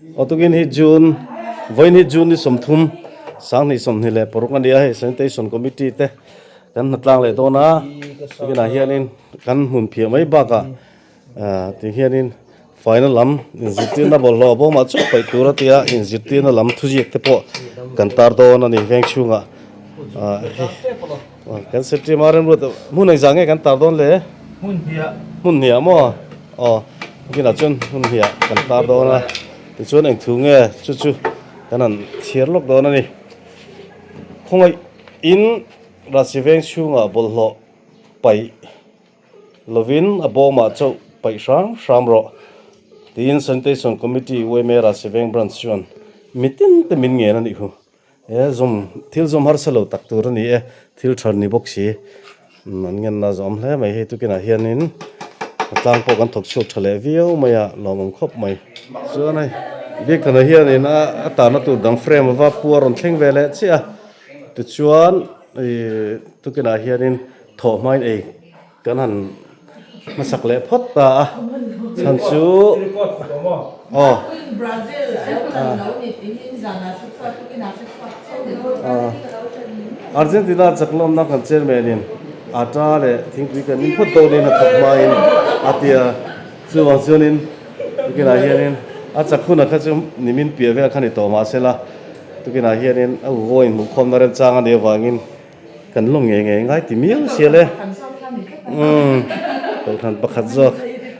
Aw tukin hi June vawiin hi June ni 30 2026 a ni a hei sanitation committee te kan hnatlang leh dawn a tukinah hianin kan hmun phiah mai bakah ah ti hianin faina lam inzirtirna bawlhhlawh bawmah chauh paih tur a tia inzirtirna lam thuziak te pawh kan tar dawn a ni veng chhungah ah hei kan secretary mah remruat hmun engzah nge kan tar dawn le hmun hniah maw. Aw kinah chuan hmun hnih ah kan tar dawn a tichuan eng thu nge chu chu kan han chhiar lawk dawn a ni khawngaih in Rahsi veng chhungah bawlhhlawh paih lovin a bawmah chauh paih hram hram rawh tiin Sanitation Committee UMA Rahsi veng branch chuan mitin te min ngen a nih hu. He zawm thil zawm harsa lo tak tur a ni e, thil tha ni bawk si an ngenna zawm hle mai hei tukinah hianin a tlang pawh kan thawk chhuak tha leh viau mai a lawmawm khawp mai. Chuan hei Biakthana hianin a a tarna tur dang frame ava pu a rawn thleng ve leh chiah a tichuan ih tukinah hianin thawh hmain ei Kan han hmasak leh phawt ta a, chhan chu aw Argentina chak lawmna kan chairman in ata leh thingpui kan in phawt dawnin a thawk hmain a ti a, chuvang chuanin tukinah hianin a chak hunah kha chu nimin piah vel kha ni tawh mahsela tukinah hianin a vawiin hmuhkhawmna remchang a nih avangin Kan lawm ngei ngei ngai ti miau sia le. Umm Kohhran pakhat zawk.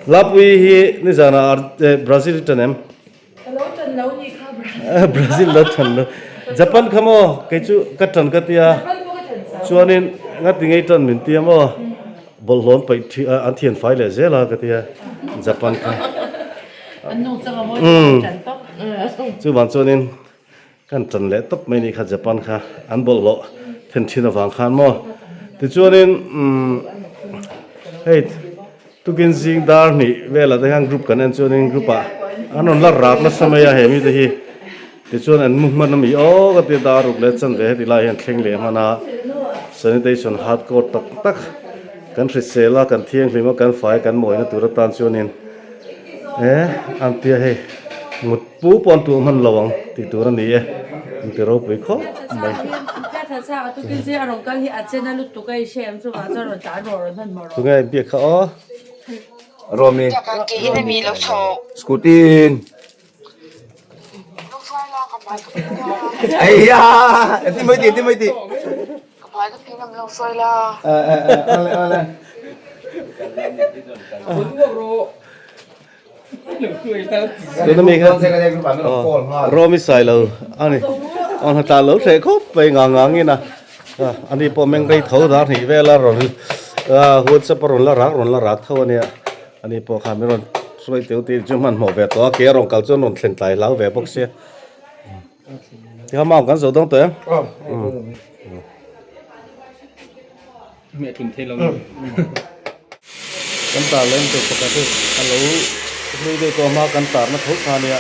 Lapui hi nizanah Brazil i tan em? Ka lo tan lo nih kha Brazil. Brazil lo tan lo. Japan kha maw kei chu ka tan ka tia. Japan pawh ka tan chau. Chuanin ngati ngei tan min tia maw bawlhhlawm paih thi an thian fai leh zel a ka tia Japan kha. An nungchang a mawi chu ka tan tawp. Chuvang chuanin Kan tan leh tawp mai nih kha Japan kha an bawlhhlawh then thin avang khan maw. Tichuanin umm hei tukin zing dar hnih velah te hian group kan en chuanin group ah an rawn la rak nasa mai a he mite hi. Tichuan an mu hman ami aw ka tia dar ruk leh chan ve heti lai hian thleng leh hman a sanitation hardcore tak tak kan hrisel a kan thianghlim a kan fai kan mawina tur atan chuanin he an tia hei mut Pu pawn tuah hman lo ang tih tur a ni e, an ti ropui khawp mai. Tunge biak kha aw? Romi. Scooty in. Ai ya, ti mai ti, ti mai ti. Ale ale. Tuna mi kha Rom i sai lo a ni aw hna tla lo hreh khawp mai ngang ngang in a ani pawh meng rei tho dar hnih vel a rawn whatsapp a rawn la rak rawn la rak tho a nia ani pawh kha min rawn sawi teuh tih chu hmanhmawh ve tawh a ke a rawn kal chuan rawn thlen tlai hlau ve bawk sia tikha mau kan zo dawng tawh em. Kan tar lem tur pakhat hi a lo hlui deuh tawh hma kan tarna tho kha ania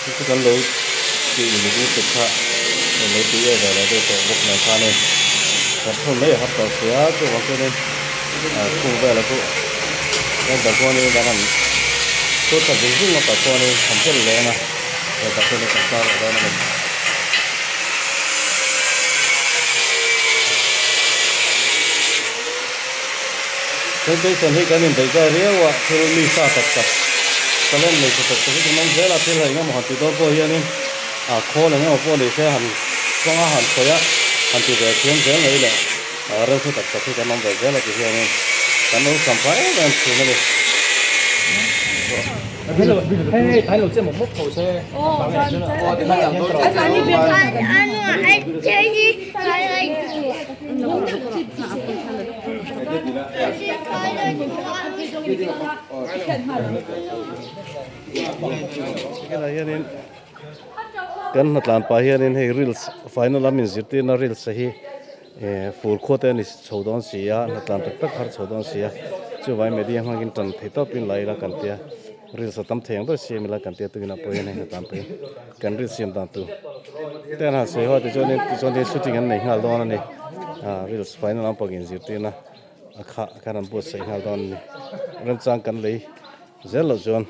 chu chu kan lo tih uluk lutuk kha a lo tui e ve leh deuh tawh bawk nen khan hei kan thawn mai a har tawh sia chuvang chuanin khung velah chu kan balcony kan han chhut ta zung zung a balcony han tel leh ang a hetah chuan kan tar leh dawn a ni. Sanitation hi kan inbeih zai riau a, thil mi sa tak tak, talent nei tha tak tak hi kan awm zel a, thil hei engemaw han tih dawn pawh hianin ah khawl engemaw pawh ni se han kawng a han khawih a, han ti ve thiam zel mai leh reu tha tak tak hi kan awm ve zel a ti hianin kan lo sam phah em em thin a ni. Kan hnatlan pah hianin hei reels final a min zirtirna reels hi fur khua te a ni chho dawn si a hnatlan tak tak har chho dawn si a chuvangin media hmangin tan thei tawpin la ila kan tia reels a tam thei ang ber siam ila kan tia tuinah pawh hian hei hnatlan pawh hi kan reels siam dan tur te an han sawi ho a tichuanin tichuan shooting an nei nghal dawn a ni reels final lampang inzirtirna a khah khan an buatsaih nghal dawn a ni remchang kan lei zel loh chuan.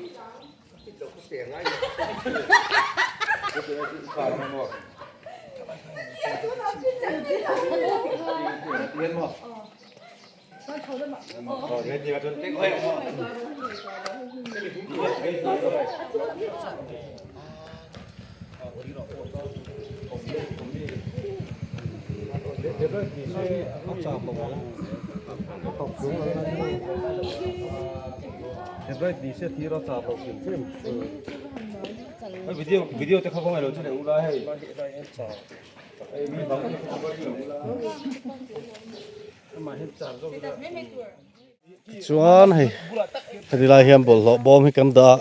Chuan hei heti lai hian bawlhhlawh bawm hi kan dah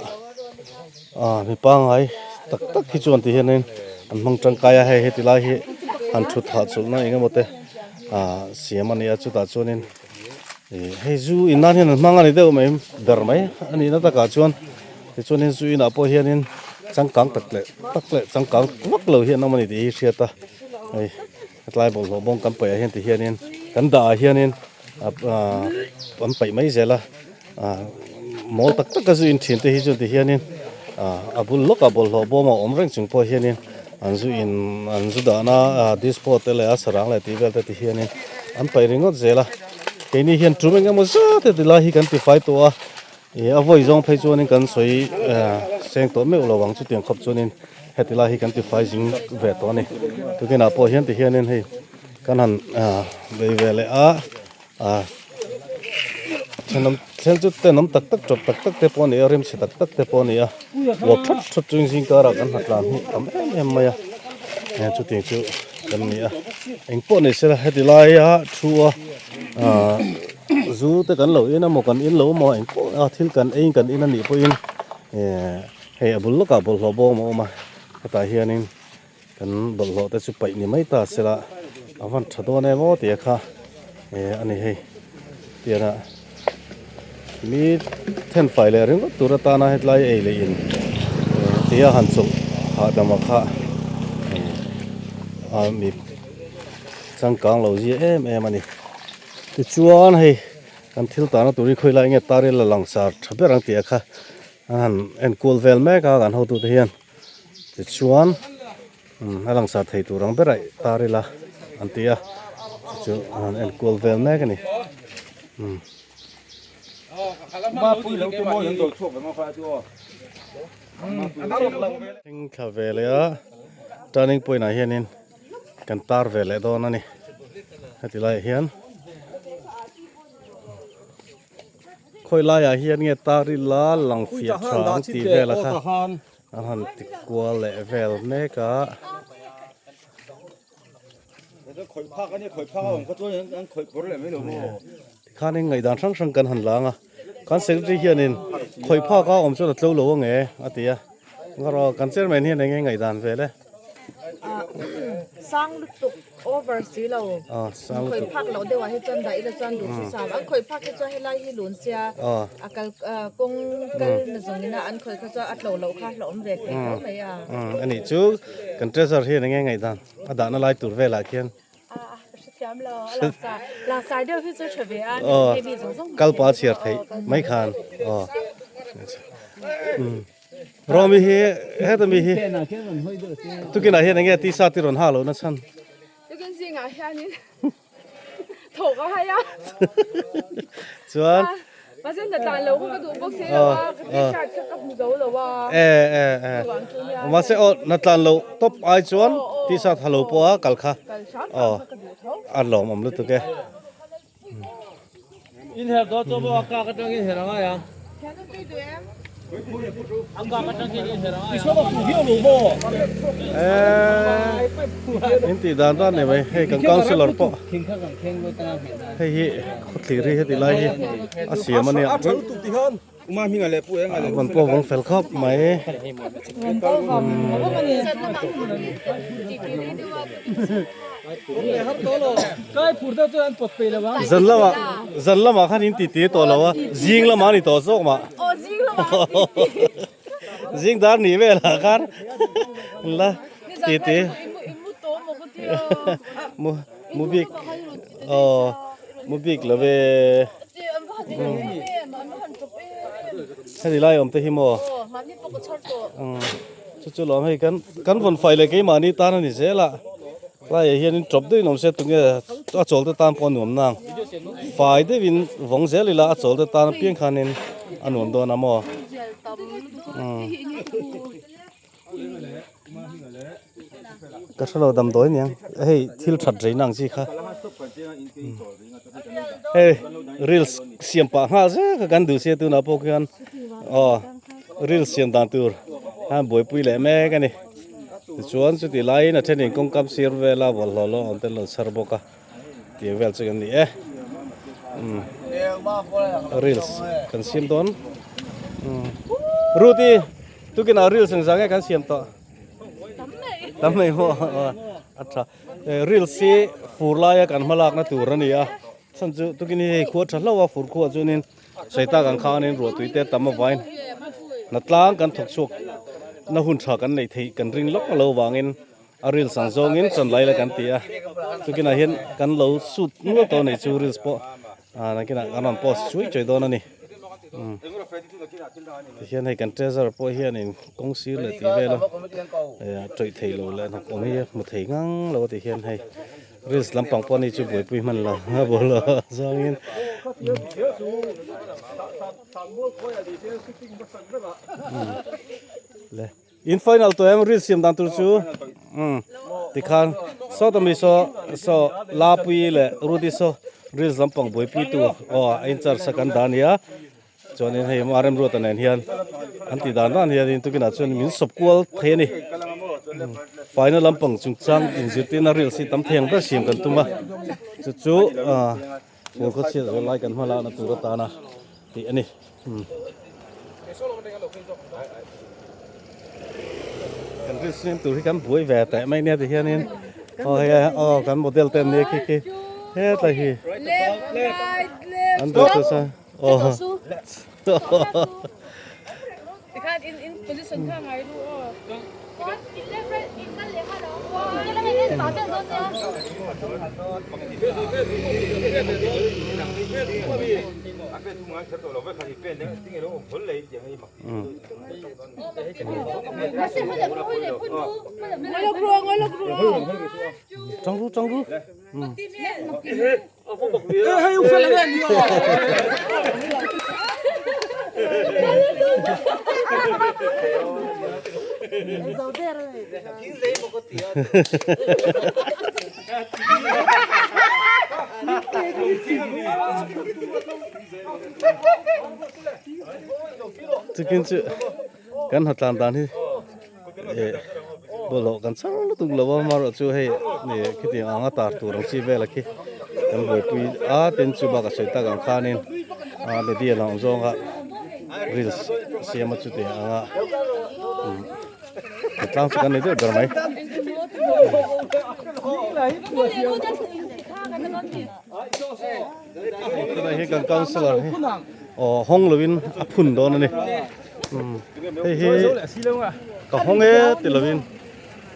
a ah mi pangngai tak tak hi chuan ti hianin an hmang tangkai a hei heti lai hi han thut hahchulhna eng emaw te ah siam a ni a chutah chuanin ih hei zu in nan hian an hmang a ni deuh mai ber mai a nihna takah chuan tichuanin zu inah pawh hianin changkang tak leh tak leh changkang vak lo hi an awm a ni tih hi hriat a hei. Tlai bawlhhlawh bawng kan paih ah hian ti hianin kan dah ah hianin an paih mai zel a mawl tak tak a zu in thin te hi chuan ti hianin a bul lawkah bawlhhlawh bawm a awm reng chung pawh hianin an zu in an zu dahna dispo te leh a sarang leh tih vel te ti hianin an paih ringawt zel a keini hian tum eng emaw zat heti lai hi kan tifai tawh a Ih a vawi zawng phei chuanin kan sawi seng tawh meuh lo ang chutiang khawp chuanin heti lai hi kan tifai zing ve tawh a ni. Tukinah pawh hian tihianin hei kan han bei ve leh a, thenawm then chu tenawm tak tak tawp tak tak te pawh a ni a, rimchhe tak tak te pawh a ni a, uap that that chuan zing karah kan hna tlan hi tam em em mai a, chutiang chu kan ni a. Engpawh ni sela heti laia thu a. Zu te kan lo in a maw kan in lo maw eng pawh a thil kan ei kan in a nih pawhin hei a bul lawkah bawlhhlawh bawm a awm a hetah hianin kan bawlhhlawh te chu paih ni mai ta sela a van tha dawn em aw tih a kha a ni hei tiana mi thenfai leh ringawt tur atana hetlai ei leh in tia han chawlh hahdam a kha a mi changkang lo zia em em a ni. Tichuan hei kan thil tahna tur hi khawi lai nge taril a langsar tha ber ang tih ah kha an han enkual vel mek a kan hotute hian tichuan a langsar thei tur ang ber a taril a an ti a chu an han enkual vel mek a ni. Thla ve leh a turning point ah hianin. Kan tar ve leh dawn a ni heti laiah hian khawi laiah hian nge tar ila lang fiah tha ang tih vel a kha an han ti kual leh vel mek a. Tikhanin ngaihdan hrang hrang kan han lang a kan secretary hianin khawi phak a awm chuan a tlo lo ang e a ti a ngarawh kan chairman hian eng nge ngaihdan vel e. Sang lutuk over si lo khawih phak loh deuh ah hi chuan dah ila chuan duh chu sam an khawih phak hi chuan helai hi lun sia a kal kawng kal na zawng ina an khawih kha chuan a tlo loh kha hlauhawm ve thei tho mai a. Anih chu kan treasure hian enge ngaihdan a dahna lai tur velah khian. Hrethiam lo a langsar langsar deuh hi chu tha ve a hei mi zawng zawng kal pah a chhiar theih mai khan aw. Rawmi hi heta mi hi tukinah hian enge tisa ti rawn ha lohna chhan. Tukin zingah hianin thawk a hai a. Chuan Mahse hna tlan lo kha ka duh bawk si lo a, ka t-shirt kha ka hmu zo lo a. E e e. Mahse aw hna tlan lo tawp ai chuan t-shirt ha lo pawh a kal kha. Kal hram hram kha ka duh tho. A lawmawm lutuk e. Inher dawn chu maw a kak atangin her a ngai ang. A kak atangin inher a ngai ang. Eee in tih dan dan ni mai hei kan councillor pawh hei hi khawthlir hi heti lai hi a siam a nia van pawh vawng fel khawp mai. Zan lamah zan lamah khan in titi tawh lo a zing lamah a ni tawh zawk mah zing dar nih velah khan la titi mu mu bik aw mu bik lo ve heti lai awm te hi maw. pawh ka chhar tawh. Chu chu lawm hei kan kan vawn fai leh keimahni tan a ni zel a tlaiah hianin tawp deuhin awm se tunge a chawl te tan pawh a nuam nang fai deuhin vawng zel ila a chawl te tan apiang khanin a nuam dawn a maw. Ka hrelo damdawi aniang hei thil that rei na ang chi kha hei reels siam pah nghal zel kha kan duh sia tunah pawh khian aw reels siam dan tur a buaipui leh mek a ni tichuan chutih laiin a thenin kawngkam sir vela bawlhhlawh lo awm te an lo chhar bawk a tih vel chu kan ni e reels kan siam dawn Ruth-i tukinah reels engzah nge kan siam tawh tam mai maw a tha reels hi fur laia kan hma lakna tur a ni a chhan chu tukin hi hei khua tha hlauh a fur khuah chuanin sawi tak ang khanin ruahtui te tam avain hnatlang kan thawk chhuak na hun tha kan neih theih kan ring lawk lo vangin A reels ang zawngin chanlai la kan ti a, chukinah hian kan lo shoot nual tawh a ni chu reels pawh ah nakinah kan rawn post chui chui dawn a ni tihian hei kan treasure pawh hianin kawng sir leh tih vel a eh a tawih thei lo leh hnawk awm hi a hmu thei ngang lo a ti hian hei reels lampang pawh ni chu buaipui hman lo a bawlhhlawh zawngin. In final tawh em ril siam dan tur chu umm tikhan sawta mi saw saw Lapui leh Rudy saw reels lampang buaipui tu aw a in charge a kan dah a nia chuanin hei Marem Ruata nen hian an tih dan dan hianin tukinah chuan min sawp kual thei a ni final lampang chungchang inzirtirna reels hi tam thei ang ber siam kan tum a chu chu ah phul khaw chhiat zawh lai kan hma lakna tur atana tih a ni. Kan rin siam tur hi kan buai ve teh mai nia ti hianin aw hei aw kan model te an nia khi khi hetlai hi an duh chu sa aw Tang ru tang ru. Chukin chu kan hnatlan dan hi eh bawlhhlawh kan char lutuk lo a amaherawh chu hei ih khitiang anga tar tur ang chi vel a khi kan buaipui a tin chu bakah sawi tak ang khanin a media lam zawnga reels siam a chutiang anga tlang chu kan nei deuh ber mai. Tunah hian kan councillor hi aw hawng lovin a phun dawn a ni hei hi ka hawng e ti lovin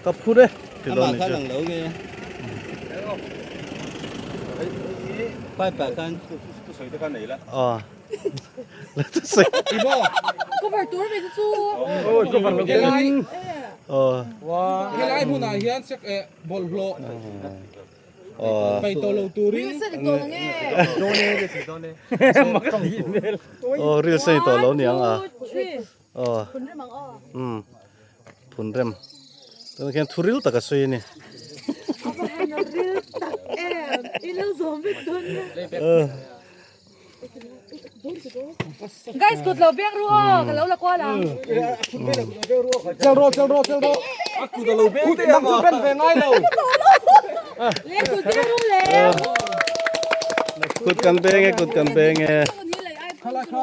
ka phur e ti dawn a ni chu. Helai hmunah hian bawlhhlawh Pai tawh lo turin. Aw ril sei tawh lo niang a. Aw. Um. Phun rem. Tunah khian thu ril tak a sawi a ni. Guys kut lo beng ru aw ka lo la kual ang. Chel ro chel ro chel ro. A kut a lo beng te ang a. Ben ve ngai lo. Le kut beng ru le. Kut kan beng e kut kan beng e. Khala kha.